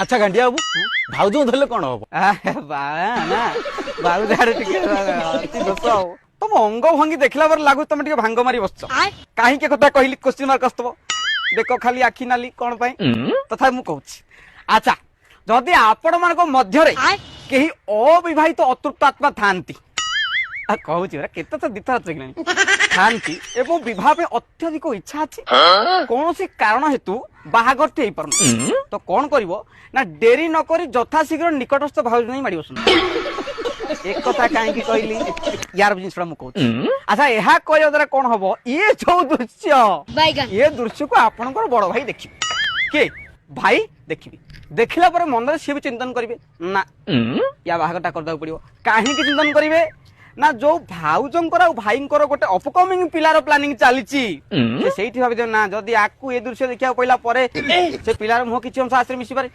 ଆଚ୍ଛା ଗାଣ୍ଡିଆ ବାବୁ, ଭାଉଜଙ୍କୁ ଧରିଲେ କଣ ହବ? ବା ନା, ଭାଉଜ ଆଡେ ଟିକେ ଅଛି ଦୋଷ। ଆଉ ତମ ଅଙ୍ଗ ଭଙ୍ଗି ଦେଖିଲା ପରେ ଲାଗୁଛି ତମେ ଟିକେ ଭାଙ୍ଗ ମାରି ବସିଛ। କାହିଁକି କଥା କହିଲି, କୋଶ୍ଚିନ୍ ମାର୍କ ଆସୁଥିବ। ଦେଖ, ଖାଲି ଆଖି ନାଲି କଣ ପାଇଁ? ତଥାପି ମୁଁ କହୁଛି। ଆଚ୍ଛା, ଯଦି ଆପଣ ମାନଙ୍କ ମଧ୍ୟରେ କେହି ଅବିବାହିତ ଅତୃପ୍ତ ଆତ୍ମା ଥାଆନ୍ତି, କହୁଛି ପରା, କେତେ ତ ଦିଥର ଚେକିଲାଣି, ଥାଆନ୍ତି ଏବଂ ବିବାହ ପାଇଁ ଅତ୍ୟଧିକ ଇଚ୍ଛା ଅଛି, କୌଣସି କାରଣ ହେତୁ ବାହାଘରଟି ହେଇପାରୁନି, ତ କଣ କରିବ ନା ଡେରି ନ କରି ଯଥାଶୀଘ୍ର ନିକଟସ୍ଥ ଭାଉଜ ନେଇ ମାଡି ବସନ୍ତୁ। ଏକଥା କାହିଁକି କହିଲି, ୟାର ଜିନିଷଟା ମୁଁ କହୁଛି। ଆଚ୍ଛା, ଏହା କହିବା ଦ୍ୱାରା କଣ ହବ? ଇଏ ଯୋଉ ଦୃଶ୍ୟ, ଏ ଦୃଶ୍ୟକୁ ଆପଣଙ୍କର ବଡ ଭାଇ ଦେଖିବେ, କିଏ ଭାଇ ଦେଖିବେ, ଦେଖିଲା ପରେ ମନରେ ସିଏ ବି ଚିନ୍ତନ କରିବେ ନା ୟା ବାହାଘରଟା କରିଦେବାକୁ ପଡିବ। କାହିଁକି ଚିନ୍ତନ କରିବେ ନା ଯୋଉ ଭାଉଜଙ୍କର ଆଉ ଭାଇଙ୍କର ଗୋଟେ ଅପକମିଂ ପିଲାର ପ୍ଲାନିଂ ଚାଲିଛି, ସେ ସେଇଠି ଭାବିଦେବେ ନା ଯଦି ଆକୁ ଏ ଦୃଶ୍ୟ ଦେଖିବାକୁ ପଇଲା ପରେ ସେ ପିଲାର ମୁହଁ କିଛି ଅଂଶ ଆସିରେ ମିଶିପାରେ।